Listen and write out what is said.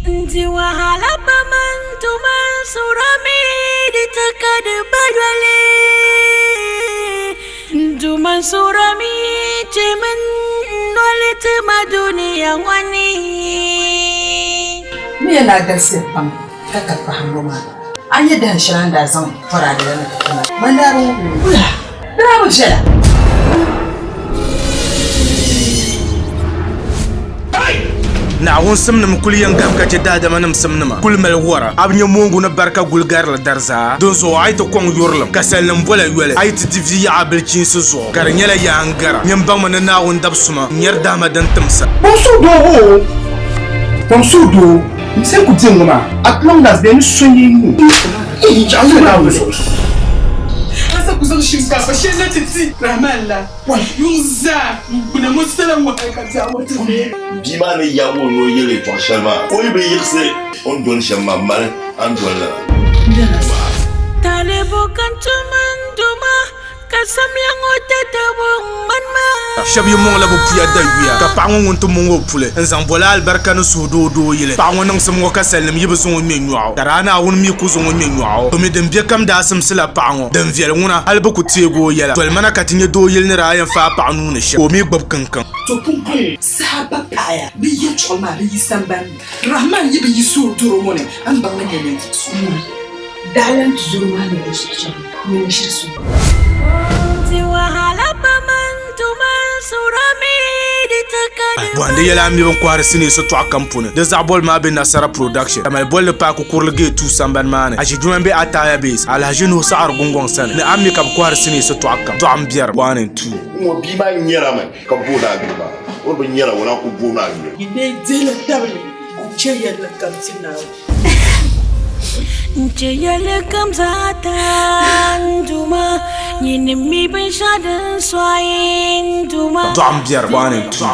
Di wahala pam n tuma n suhurimi di ti ka di ba yoli. N Duuma n suhurimi chemi n noli ti ma dunia ŋɔ ni. N mi yɛn daa galisiya pam ka ka kpahimbu maa. A nya dahin shɛli a ni daa zaŋ bɔraade la na ti ti ma, man daa bi ŋub li. Wula! Di daa bi viɛla. Naawuni simnim kul yɛn gahim ka chɛ daadamanim simnima kul mali wɔra. A bi nya moongu ni barika guli garili dariza? Dinzuɣu a yi ti kɔŋ yurilim, ka salinim bola yoli, a yi ti di vi yaɣa bilichiinsi zuɣu, ka di nyɛla yaa n-gara. Nyin baŋmi ni Naawuni dab suma n-nyari dahima din timsa. Kpaŋ suhudoo oo, kpaŋ suhudoo, n sani ku di ŋɔ maa, at long as bɛ ni so yi nuu, n chaŋ ni Naawuni zuɣu. A sa ku zaŋ shinkaafa shɛli na ti ti Rahman la, yuŋ zaa n-gbuna ŋɔ sala wahala ka biɛɣu ŋɔ ti neei. Bia maa ni yaag o ni o yɛl yɛtɔɣ shɛli maa, o yi bi yiɣisi o ni doli shɛm maa, mali a ni doli lala. Talibu ka n tum n Duuma, ka samli ŋɔ tatabo ŋmani ma. Shɛba yi mɔŋla bɛ puya da yuya, ka paɣa ŋɔ ŋun ti mɔŋ o puli n-zaŋ boli alibarika ni suhudoo doo yili. Paɣa ŋɔ niŋsim ŋɔ ka salinim yi bi zaŋ o ŋme nyɔɣu, ka daa Naawuni mi ku zaŋ o ŋme nyɔɣu. To mi din be kam daa simsila paɣa ŋɔ din viɛli ŋuna, hali bɛ ku teegi o yɛla. Doli mana ka ti nya doo yili ni daa yɛn faai paɣa nuu ni shɛm, ka o mi gbubi kiŋkiŋ. To pumpɔŋɔ saha ba paɣiya bɛ yɛtɔɣa maa bi yi sambani ni. Rahman yi bi yi suhudoro ŋɔ ni, a ni baŋ ni nyɛ ninvuɣ so. Daɣila nti zoro maa ni di suhupiɛlli mini shiri so. Di wahala pam n tuma n suhurimi di ti ka di Bɔhindi yɛla a mi bɛn kɔhiri sinii sitɔɣu kam puuni. Di zaɣ boli maa be Nasara Production, ka mali bolli paaki kurili gate 2 sambani maa ni. Aʒiduma m-be Ataya Base, Alhaji Nuhu Saɣiri Gungɔŋ sani ni a mi ka bɛ kɔhiri sinii sitɔɣu kam. Dɔɣim biɛrim 1 and 2. Ŋ-ŋɔ bia maa nyɛrami ka booni a yuli maa. O bi nyɛra, o naan ku booni a yuli. Yi lee dihila tabili n-chɛ yɛlli kam ti Naawuni. N chɛ yɛlli kam zaa taa n Duuma, nyini mi binshɛɣu din sɔɣi n Duuma. Dɔɣim biɛrim 1 and 2.